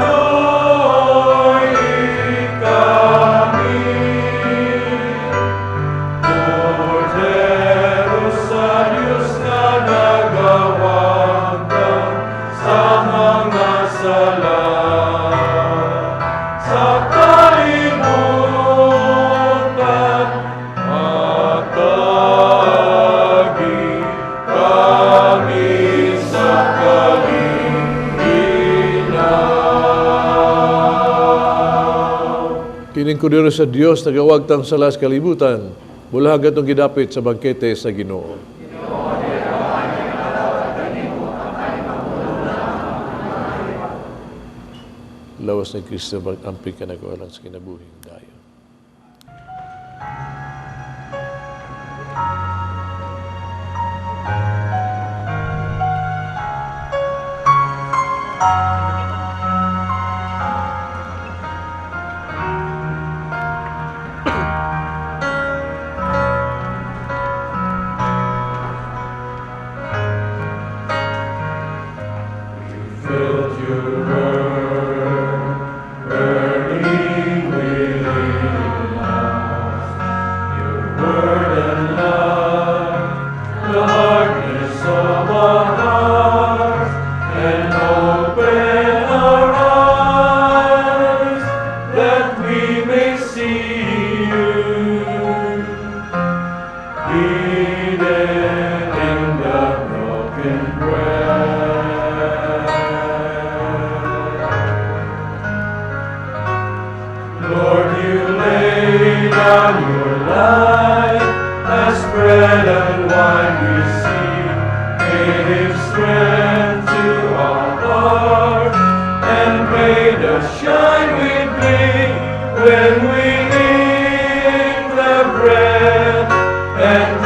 kaluoy kami. Kordero sa Diyos na nagawagtang sa mga sala sa kalibutan, atagi kami sa kalinaw. Kining kordero sa Dios nagawagtang sala sa kalibutan, bulahag atong gidapit sa bangkete sa Ginoo. Lawas ni Kristo, mag-amping ka na ko alang sa kinabuhing dayon.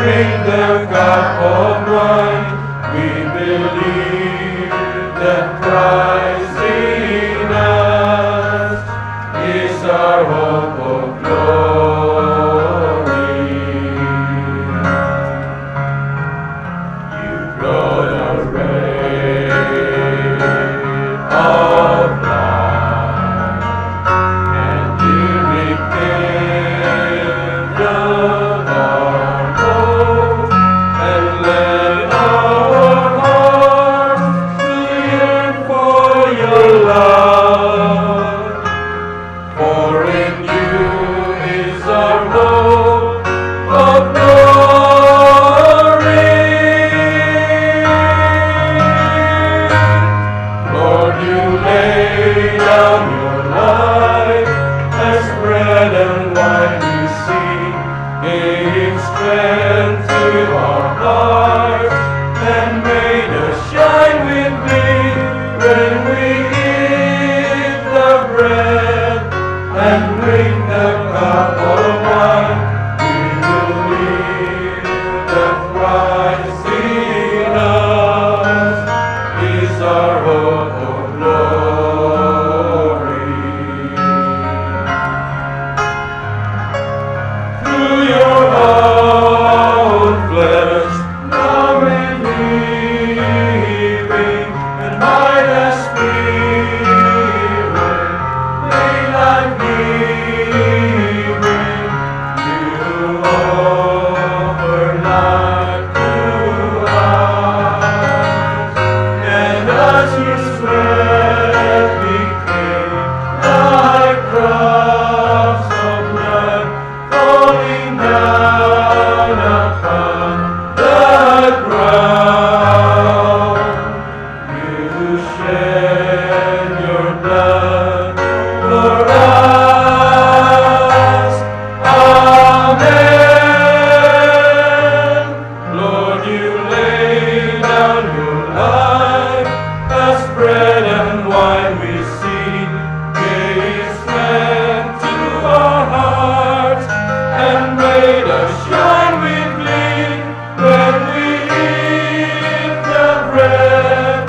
drink the cup of wine, we believe that Christ in us is our hope of glory. You brought our bread of life, and you rekindled our hope, and led our hearts to yearn for your love. For in you is our hope of glory. Lord, you lay down your life as bread and wine we see, gave strength to our hearts and made us shine with glee when we eat the bread and drink the cup of wine. We believe that Christ in us is our hope of glory. Through your own flesh, now living, and by the Spirit, made life giving, you offer life to us. And as your sweat became like drops of blood falling down upon the ground, you shed your blood for us. Amen. Lord, you lay down your life as bread and wine we see, gave strength to our hearts and made us shine with glee when we eat the bread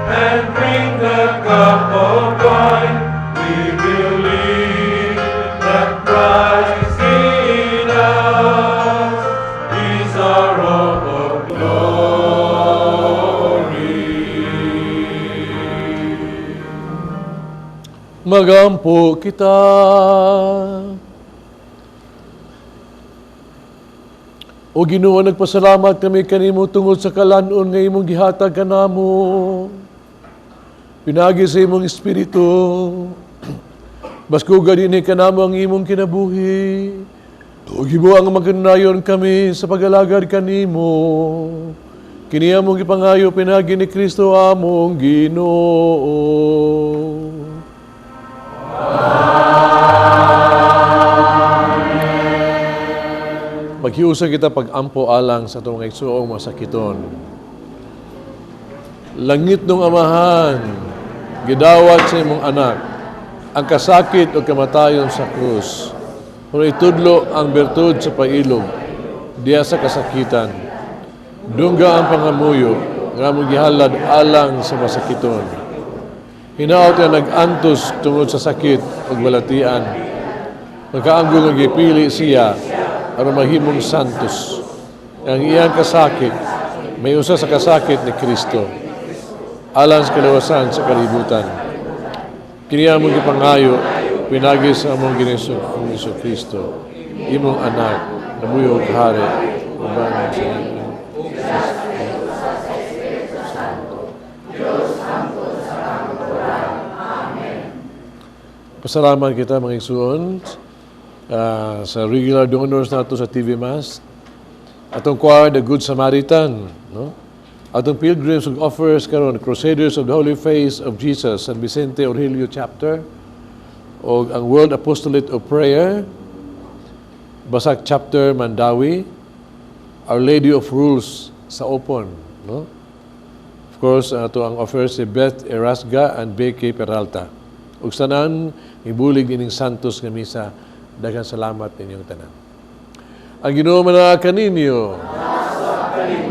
and drink the cup of wine. We believe that Christ in us is our hope of glory. Magampo kita. O Ginoo, nagpasalamat kami kanimo tungod sa kalan-on nga imong gihatag kanamo. Pinaagi sa imong espiritu, baskuga dinhi kanamo ang imong kinabuhi. O himoa nga magkanayon kami sa pag-alagad kanimo. Kini among gipangayo pinaagi ni Kristo among Ginoo. Maghiusa kita pag-ampo alang sa atong mga igsoong masakiton. Langitnong Amahan, gidawat sa imong anak ang kasakit o kamatayon sa krus. Pero itudlo ang bertud sa pailog, diya sa kasakitan. Dungga ang pangamuyo, nga among gihalad alang sa masakiton. Hinaot nga nag-antos tungod sa sakit ug balatian. Makaanggo nga gipili siya aron mahimong santos. Ang iyang kasakit may usa sa kasakit ni Kristo alang sa kalawasan sa kalibutan. Kini among gipangayo pinaagi sa among Ginoong Hesus Kristo, imong anak, nabuhi ug hari uban sa. Pasalamat kita, mga igsuon, sa regular donors nato sa TV Mass. Atong choir, The Good Samaritan, no? Atong pilgrims ug offers karon, Crusaders of the Holy Face of Jesus, San Vicente Aurelio Chapter, o ang World Apostolate of Prayer, Basak Chapter Mandawi, Our Lady of Rules sa Opon, no? Of course, ato ang offers si Beth Erasga and Becky Peralta. Ug tanan ibulig ining Santos nga misa, daghang salamat ninyong tanan. Ang Ginoo manaa kaninyo.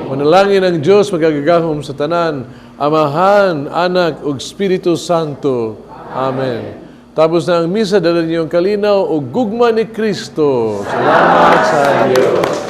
Manalangin ang Diyos makagagahom sa tanan, Amahan, Anak, ug Espiritu Santo. Amen. Tapos na ang misa, dala niyo ang kalinaw ug gugma ni Kristo. Salamat sa Diyos.